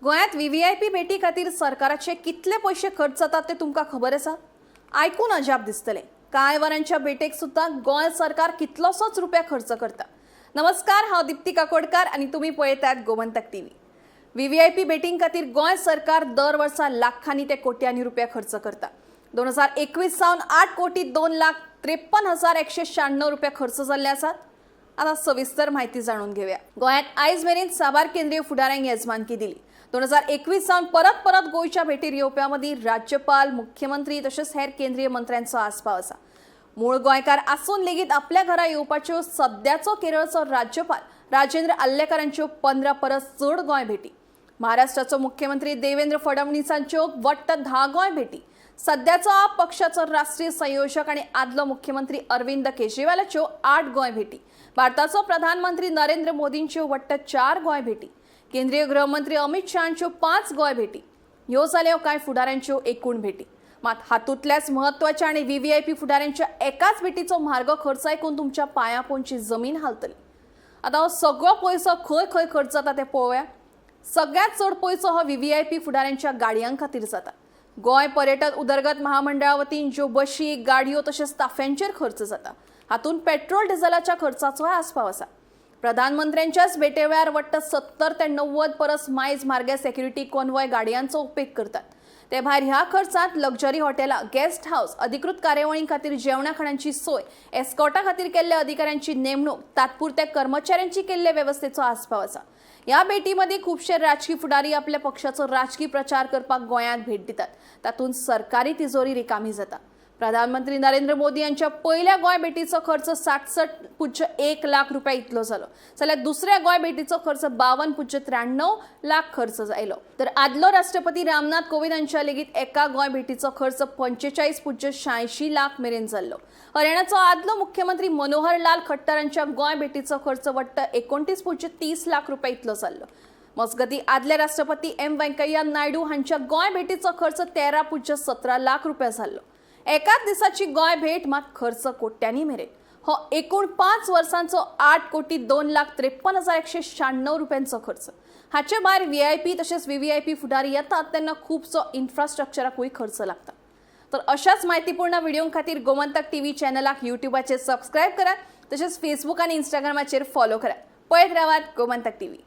गोंयांत व्हीव्हीआयपी भेटी खातीर सरकाराचे कितले पयशे खर्च जातात ते तुमकां खबर आसा? आयकून अजाप दिसतलें. कांय वरांच्या भेटेक सुद्दां गोंय सरकार कितलोसोच रुपया खर्च करता. नमस्कार, हांव दिप्ती काकोडकार आनी तुमी पळयतात गोमंतक टीव्ही. व्हीव्हीआयपी भेटीं खातीर गोंय सरकार दर वर्सा लाखांनी ते कोट्यांनी रुपया खर्च करता. 2021 सावन 8,02,53,196 रुपया खर्च जाल्ले आसात. आता सविस्तर माहिती जाणून घेऊया. गोंयांत आयज मेरेन साबार केंद्रीय फुडाऱ्यांक येजमानकी दिली. 2021 सावन परत परत गोंयच्या भेटीर येवप्यां मदीं राज्यपाल, मुख्यमंत्री तशेंच हेर केंद्रीय मंत्र्यांचो आस्पाव आसा. मूळ गोंयकार आसून लेगीत आपल्या घरा येवपाच्यो सद्याचो केरळचो राज्यपाल राजेंद्र आर्लेकरांच्यो 15 परस चड गोंय भेटी, महाराष्ट्राचो मुख्यमंत्री देवेंद्र फडणवीसांच्यो वट्ट 10 गोंय भेटी, सद्याचो आप पक्षाचो राष्ट्रीय संयोजक आणि आदलो मुख्यमंत्री अरविंद केजरीवालाच्यो 8 गोंय भेटी, भारताचो प्रधानमंत्री नरेंद्र मोदींच्यो वट्ट 4 गोंय भेटी, केंद्रीय गृहमंत्री अमित शहांच्यो 5 गोंय भेटी, ह्यो जाल्यो कांय फुडाऱ्यांच्यो एकूण भेटी. मात हातूंतल्याच म्हत्वाच्या आणि व्हीव्हीआयपी फुडाऱ्यांच्या एकाच भेटीचो म्हारगो खर्च आयकून तुमच्या पांया पोंदची जमीन हालतली. आतां हो सगळो पयसो खंय खंय खर्च जाता ते पळोवया. सगळ्यांत चड पयसो हो व्हीव्हीआयपी फुडाऱ्यांच्या गाडयां खातीर जाता. गोंय पर्यटन उदरगत महामंडळा वतीन ज्यो बशी, गाडयो तशेंच ताफ्यांचेर खर्च जाता, हातूंत पेट्रोल डिझलाच्या खर्चाचोय आस्पाव आसा. प्रधानमंत्र्यांच्याच भेटे वेळार वट्ट 70 ते 90 परस मायज म्हारग्या सेक्युरिटी कॉन्वॉय गाडयांचो उपेग करतात. ते भायर ह्या खर्चांत लक्झरी हॉटेलां, गेस्ट हावस, अधिकृत कार्यावळीं खातीर जेवणा खाणांची सोय, एस्कॉर्टा खातीर केल्ल्या अधिकाऱ्यांची नेमणूक, तात्पुरत्या कर्मचाऱ्यांची केल्ले वेवस्थेचो आस्पाव आसा. ह्या भेटीमध्ये खुबशे राजकी फुडारी आपल्या पक्षाचो राजकी प्रचार करपाक गोंयांत भेट दितात. तातूंत सरकारी तिजोरी रिकामी जाता. प्रधानमंत्री नरेंद्र मोदी यांच्या पयल्या गोंय भेटीचो खर्च 66.1 लाख रुपया इतलो जालो, जाल्यार दुसऱ्या गोंय भेटीचो खर्च 52.93 लाख खर्च आयलो. तर आदलो राष्ट्रपती रामनाथ कोविंद हांच्या लेगीत एका गोंय भेटीचो खर्च 45.86 लाख मेरेन जाल्लो. हरियाणाचो आदलो मुख्यमंत्री मनोहर लाल खट्टर हांच्या गोंय भेटीचो खर्च वट्ट 29.30 लाख रुपया इतलो जाल्लो. मजगती, आदले राष्ट्रपती एम व्यंकय्या नायडू हांच्या गोंय भेटीचो खर्च 13.17 लाख रुपया जाल्लो. एकाच दिसाची गोंय भेट, मात खर्च कोट्यांनी मेरेन. हो एकूण 5 वर्सांचो 8,02,53,196 रुपयांचो खर्च. हाचे भायर व्हीआयपी तशेंच व्हीव्हीआयपी फुडारी येतात तेन्ना खुबसो इन्फ्रास्ट्रक्चराकूय खर्च लागता. तर अशाच माहितीपूर्ण व्हिडिओ खातीर गोमंतक टीव्ही चॅनलाक युट्यूबाचेर सबस्क्रायब करात, तशेंच फेसबूक आनी इंस्टाग्रामाचेर फॉलो करात. पळयत रावात गोमंतक टीव्ही.